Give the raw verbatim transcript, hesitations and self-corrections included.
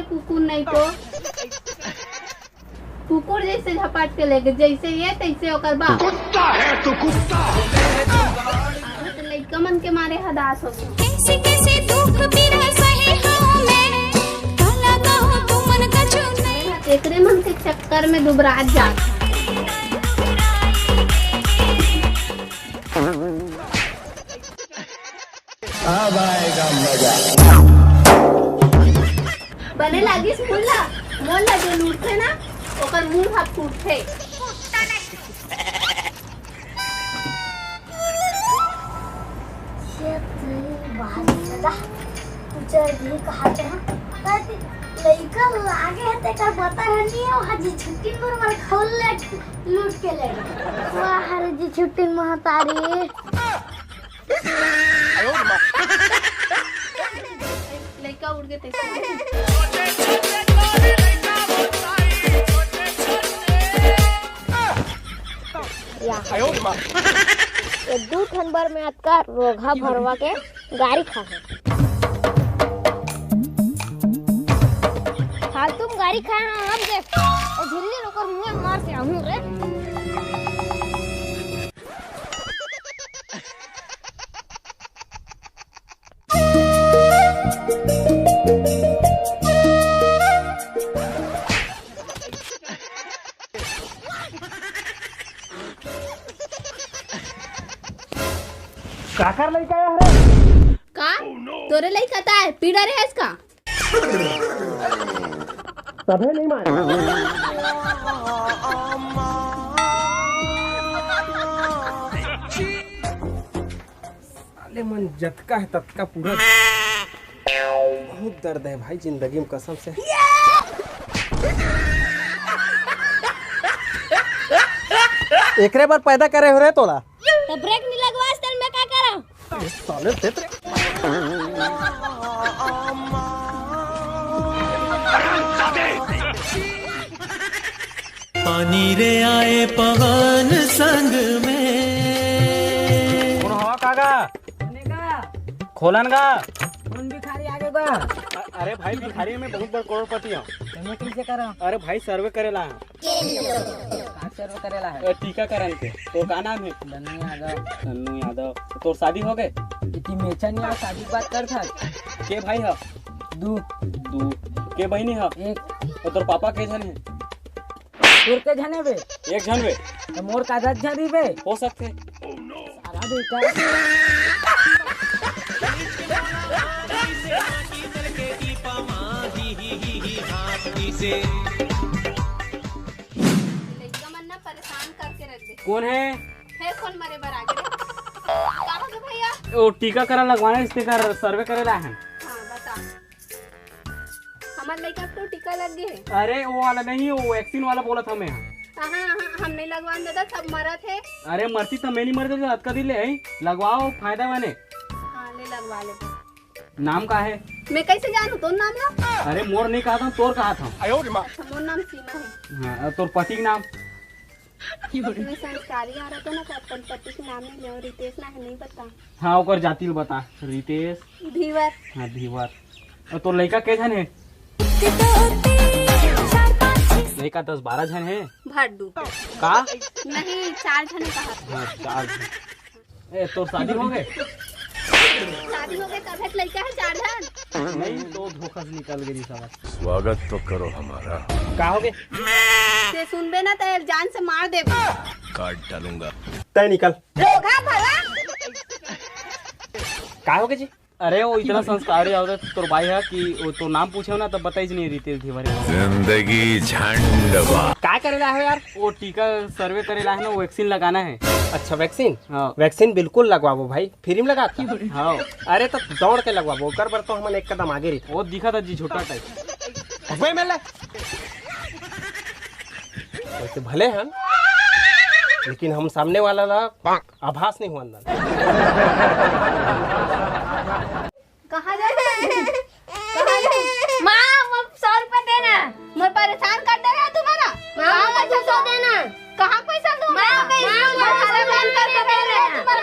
कुकुर नहीं तो कुकुर जैसे झपट के लेगे, जैसे ये तैसे ओकर बाप। कुत्ता है तू, कुत्ता। आदत लइका मन के मारे हदास हो गए। कैसे कैसे दुख पीड़ा सहे हूँ मैं, काला कहूँ तुमन कछु नहीं। एकरे मन के चक्कर में दुबरात जात। अब आएगा मजा। बने लागिस मुल्ला, मोला जो लूटथे ना, ओकर मुंह हाथ फूटथे। ये तो बात दादा, कुछ भी कहा चाहे, पर लइका लागे है, तेकर पता है नहीं, वो हजी छुट्टी पर मर खोल ले, लूट के ले। वाह रे जी, छुट्टी महतारी। लइका उड़ के तैसे। या। ये दू ठन बर में अतका रोगहा भरवा के गारी खा है। फालतू में गारी खाए हैं हम देख। ओ झिल्ली ओकर मुंह मार के आहूं रे। काकर लइका आय हरे? का? तोरे लइका ता है, पीड़ा रहे इसका? सभे नहीं माने। साले मन जतका है ततका पूरा। बहुत दर्द है भाई जिंदगी में कसम से। एकरे बर पैदा करे हो रे तोला। तो ब्रेक नहीं लगवा, तेल में का करा? साले देत रे। पानी रे आए पवन संग में। कौन हवा कागा? खोलन गा। कौन भिखारी आगे बा? अ-, अरे भाई, भिखारी में बहुत बड़ करोड़पति हूँ। तुम्हें कैसे करा? अरे भाई, सर्वे करेला। का सर्वे करेला है? अ, टीकाकरण के। तो का नाम है? दन्नू यादव। दन्नू यादव। तोर शादी हो गए? इतनी मेचा नहीं आ, शादी की बात कर था। के भाई हो? दू। दू। के बहनी हो? एक। तो तोर पापा के झन है? तोर के झने बे? एक झन बे। तो मोर का दस झन रही बे? हो सकते। सारा बेटा। लइका मन ना परेशान करके रख दे। कौन है? फिर कौन मरे बर आगे रे? का हो गया भैया? वो टीकाकरण लगवाने, इस तेकर सर्वे करे ला है। हाँ, बता। हमार लइका तो टीका लग गए है। अरे, वो वाला नहीं, वो वैक्सीन वाला बोला था मैं। हाँ, हाँ, हम नहीं लगवान देता, सब मरत है। अरे, मरती तो मैं नहीं मर देता, अतका दिन ले, हैं? लगवाओ, फायदा वाने। हाँ, ले लगवा ले। नाम का है? मैं कैसे जानू तोर नाम ला? अरे, मोर नहीं कहा था, तोर कहा था। अच्छा, मोर नाम सीमा है। हाँ, और तोर पति के नाम? मैं संस्कारी आ रहा था ना, तो अपन पति के नाम नहीं ले, रितेश ना है, नहीं बता। हाँ, ओकर जाति ल बता। रितेश। धीवर। हाँ, धीवर। और तोर लइका के झन है? लइका दस बारह झन है। भाड्डू। का? नहीं, चार झन कहा। हाँ, चार झन। ए, तोर शादी हो गए? शादी हो गए, तब है लइका है चार झन। नहीं, तो धोखा से निकल गई साला। स्वागत तो करो हमारा। का हो गए? ते सुनबे ना, ते जान से मार देबे। काट डालूंगा। तय निकल। धोखा भला। का हो गए जी? अरे, वो इतना संस्कारी आवत तोर भाई है कि वो तो नाम पूछे ना, तब बताइस नहीं रितेश धीवर। जिंदगी झंड बा। का करे ला है यार? वो टीका सर्वे करे ला है ना, वैक्सीन लगाना है। अच्छा, वैक्सीन? हाँ। वैक्सीन बिल्कुल लगवाबो भाई, फ्री में लगा था। हाँ। अरे, तो दौड़ के लगवाबो, ओकर बर तो हमन एक कदम आगे रही। वो दिखा था जी, छोटा टाइप। अबे, मैं ले। वैसे भले हन, लेकिन हम सामने वाला ला आभास नहीं हुआ अंदर।